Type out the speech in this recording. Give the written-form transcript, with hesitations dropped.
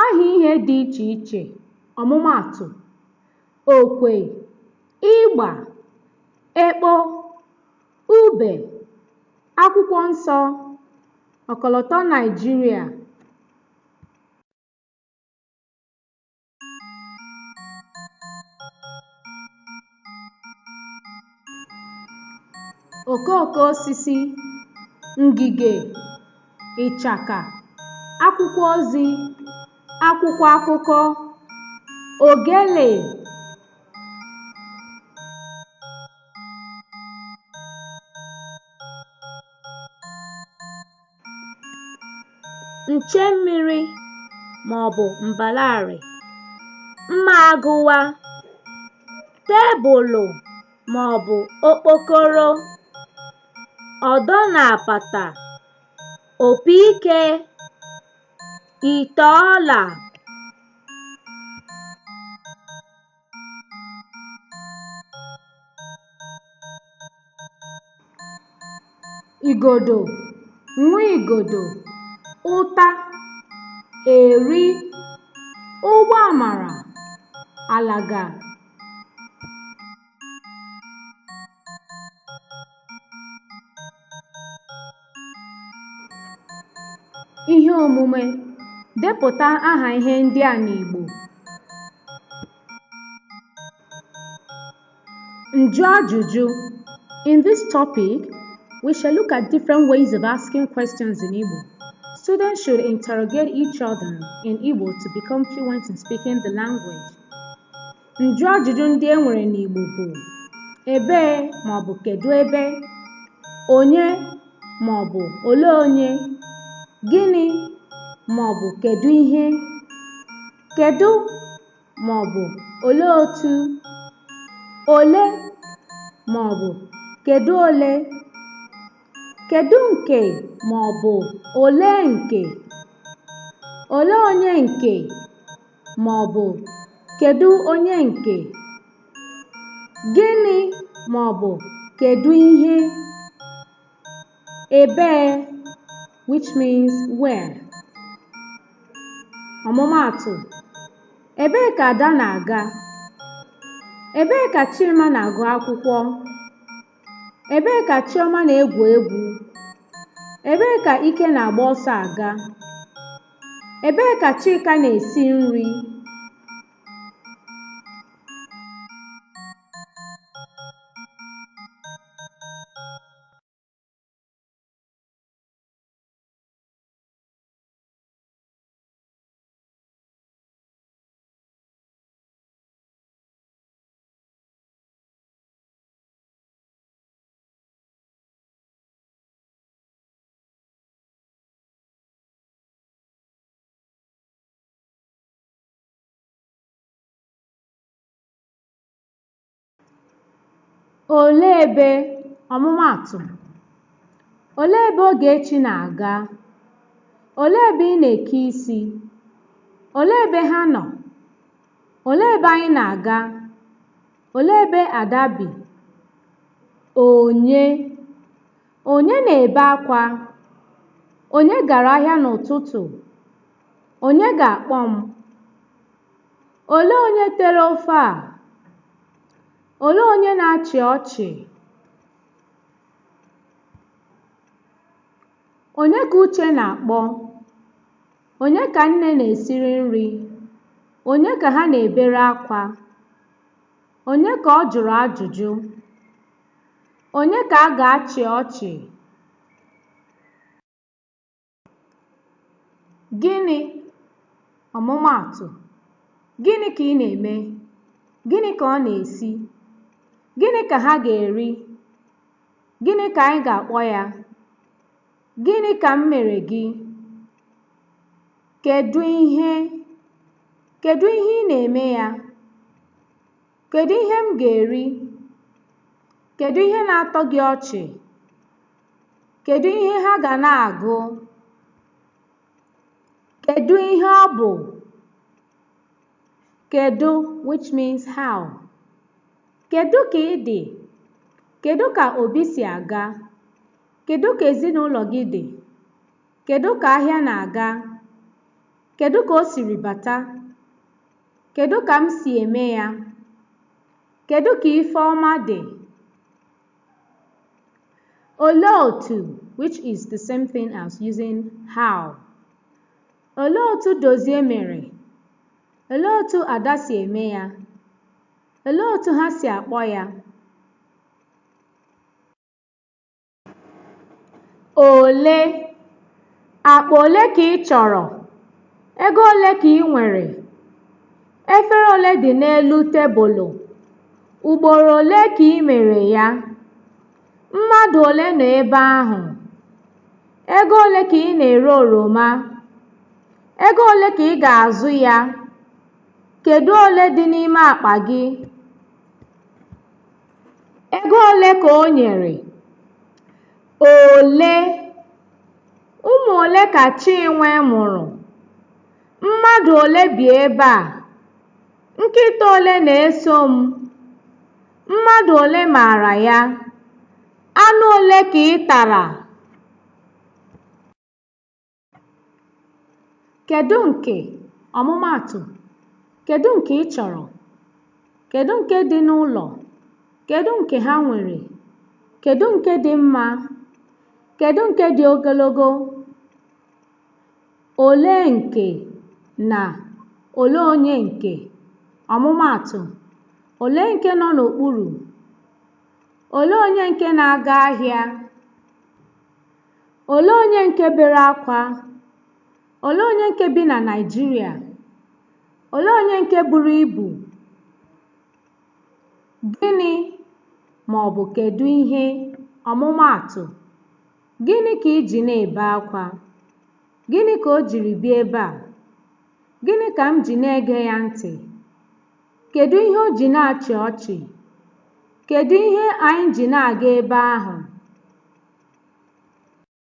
Aha ihe dị iche iche, ọmụmaatụ: okwe, ịgba, ekpo, ube, akwụkwọ nsọ, ọkọlọtọ Naịjirịa. Okooko osisi, ngige, ịchaka, akwụkwọ ozi, akwụkwọ akụkọ, ogele. Nche mmiri maọbụ mbalarị, mma agụwa, tebụlụ maọbụ okpokoro, ọdọ na apata, opi ike, ite ọla. Igodo, nwa igodo, ụta, eri, ụgbọ amara, alaga. Ihe omume: Depụta aha ihe ndị a n'Igbo. Njụ ajụjụ. In this topic, we shall look at different ways of asking questions in Igbo. Students should interrogate each other in Igbo to become fluent in speaking the language. Njụ ajụjụ ndị e nwere n'Igbo bụ ebee maọbụ kedu ebe, onye maọbụ olee onye, gịnị maọbụ kedu ihe, kedu maọbụ olee otu, ole maọbụ kedu ole, kedu nke maọbụ olee nke, olee onye nke maọbụ kedu onye nke, gịnị maọbụ kedu ihe, ebee, which means where. Ọmụmaatụ: Ebee ka Ada na-aga? Ebee ka Chima na-agụ akwụkwọ? Ebee ka Chioma na-egwu egwu? Ebee ka Ike na-agba ọsọ aga? Ebee ka Chika na-esi nri? Olee ebe, ọmụmaatụ: Olee ebe Ogechi na-aga? Olee ebe ị na-eke isi? Olee ebe ha nọ? Olee ebe anyị na-aga? Olee ebe Ada bi? Onye? Onye na-ebe akwa? Onye gara ahịa n'ụtụtụ? Onye ga-akpọ m? Olee onye tere ofe a? Olee onye na-achị ọchị? Onye ka Uche na-akpọ? Onye ka nne na-esiri nri? Onye ka ha na-ebere akwa? Onye ka ọ jụrụ ajụjụ? Onye ka a ga-achị ọchị? Gịnị? Ọmụmaatụ: Gịnị ka ị na-eme? Gịnị ka ọ na-esi? Gịnị ka ha ga-eri? Gịnị ka anyị ga-akpọ ya? Gịnị ka m mere gị? Kedu ihe? Kedu ihe ị na-eme ya? Kedu ihe m ga-eri? Kedu ihe na-atọ gị ọchị? Kedu ihe ha ga na-agụ? Kedu ihe ọ bụ? Kedu, which means how. Kedu ka ị dị? Kedu ka Obi si aga? Kedu ka ezinụlọ gị dị? Kedu ka ahịa na-aga? Kedu ka o siri bata? Kedu ka m si eme ya? Kedu ka Ifeọma dị? Olee otu, which is the same thing as using how. Olee otu Dozie mere? Olee otu Ada si eme ya? Olee otu ha si akpọ ya? Ole? Akpa ole ka ị chọrọ? Ego ole ka ị nwere? Efere ole dị n'elu tebụlụ? Ugboro ole ka ị mere ya? Mmadụ ole nọ ebe ahụ? Ego ole ka ị na-ere oroma? Ego ole ka ị ga-azụ ya? Kedu ole dị n'ime akpa gị? Ego ole ka o nyere? Ole? Ụmụ ole ka Chinwe mụrụ? Mmadụ ole bi ebe a? Nkịta ole na-eso m? Mmadụ ole maara ya? Anụ ole ka ị tara? Kedu nke, ọmụmaatụ, kedu nke ị chọrọ? Kedu nke dị n'ụlọ? Kedu nke ha nwere? Kedu nke dị mma? Kedu nke dị ogologo? Olee nke na olee onye nke? Ọmụmaatụ, olee nke nọ n'okpuru? Olee onye nke na-aga ahịa? Olee onye nke bere akwa? Olee onye nke bi na Naịjirịa? Olee onye nke buru ibu? Gịnị ma ọ bụ kedu ihe? Ọmụmaatụ, gịnị ka i ji na-ebe akwa? Gịnị ka o jiri bịa ebe a? Gịnị ka m ji na-ege ya ntị? Kedu ihe o ji na-achị ọchị? Kedu ihe anyị ji na-aga ebe ahụ?